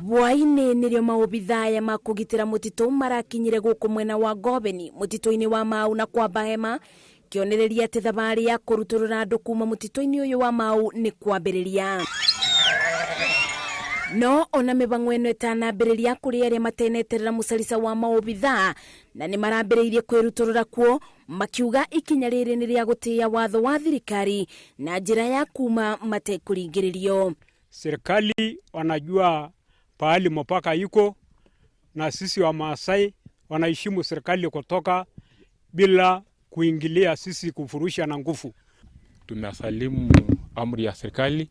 Hwaĩ-inĩ nĩrĩo maobithaya ma kũgitĩra mũtitũ marakinyire gũkũ mwena wa Ngobeni mũtitũ-inĩ wa Mau na kwamba hema kĩonereria atĩ thabarĩ ya kũrutũrũra andũ kuma mũtitũ-inĩ ũyũ wa Mau nĩ kwambĩrĩria. No ona mĩbang'o ĩno ĩtanambĩrĩria kũrĩ arĩa mateneterera mũcarica wa maobithaa na nĩ marambĩrĩirie kwĩrutũrũra kuo makiuga ikinya rĩrĩ nĩ rĩa gũtĩĩa watho wa thirikari na njĩra ya kuma matekũringĩrĩrio. Serikali wanajua pahali mpaka iko, na sisi wa Maasai wanaheshimu serikali kutoka bila kuingilia sisi kufurusha na nguvu. Tumesalimu amri ya serikali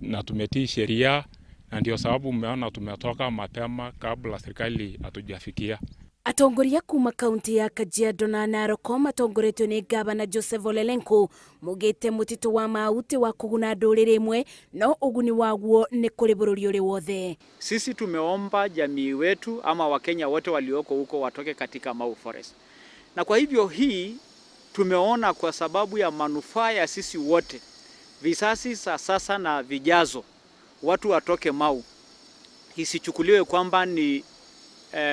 na tumetii sheria, na ndio sababu mmeona tumetoka mapema kabla serikali hatujafikia. Atongoria kuma kaunti ya Kajiado na Narok matongoretio nĩ gavana Joseph Ole Lenku mugĩte mũtitũ wa Mau ti wa kũguna ndũrĩrĩ ĩmwe no ũguni waguo nĩ kũrĩ bũrũri ũrĩ wothe. Sisi tumeomba jamii wetu ama Wakenya wote walioko huko watoke katika Mau Forest, na kwa hivyo hii tumeona kwa sababu ya manufaa ya sisi wote, vizazi za sasa na vijazo, watu watoke Mau, isichukuliwe kwamba ni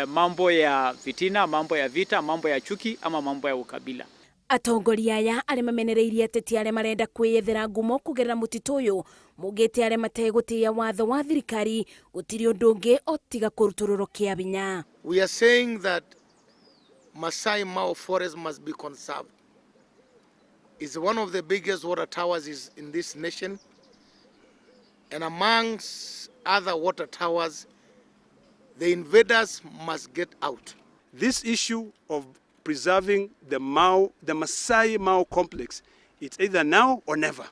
mambo ya fitina, mambo ya vita, mambo ya chuki ama mambo ya ukabila. Atongoria aya arĩa mamenereirie ateti arĩa marenda kwĩyethera ngumo kũgerera mũtitũ ũyũ mugĩte arĩa mategũtĩĩa watho wa thirikari gũtirĩ ũndũ ũngĩ o tiga kũrutũrũrwo kĩa binya. We are saying that Masai Mau Forest must be conserved. It's one of the biggest water towers is in this nation, and amongst other water towers, the invaders must get out. This issue of preserving the Masai Mau complex, it's either now or never.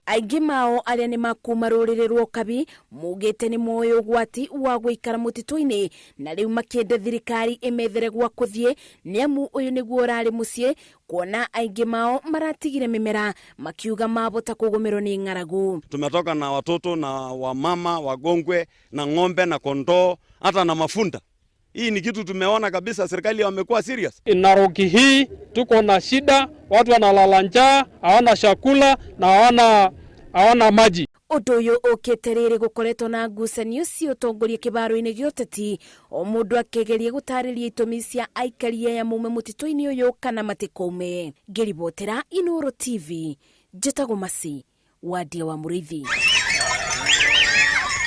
Aingĩ mao arĩa nĩ makuma rũrĩrĩ rwa Okabi mugĩte nĩ moĩ ũgwati wa gũikara mũtitũ-inĩ na rĩu makĩenda thirikari ĩmethere gwa kũthiĩ nĩ amu ũyũ nĩguo ũrarĩ mũciĩ kuona aingĩ mao maratigire mĩmera makiuga mabota kũgũmĩrwo nĩ ng'aragu. Tumetoka na watoto na wamama wagongwe na ng'ombe na kondoo hata na mafunda. Hii ni kitu tumeona kabisa, serikali wamekuwa serious. Narok hii tuko na shida, watu wanalala njaa, hawana chakula na hawana maji. Ũndũ ũyũ ũkĩte rĩrĩ gũkoretwo na ngucanio cia ũtongoria kĩbaro-inĩ gĩa ũteti o mũndũ akĩgeria gũtarĩria itũmi cia aikari aya maume mũtitũ-inĩ ũyũ kana matikaume. Ngĩribotera Inooro TV, njĩtagwo Masi Wadia wa Mũrĩithi.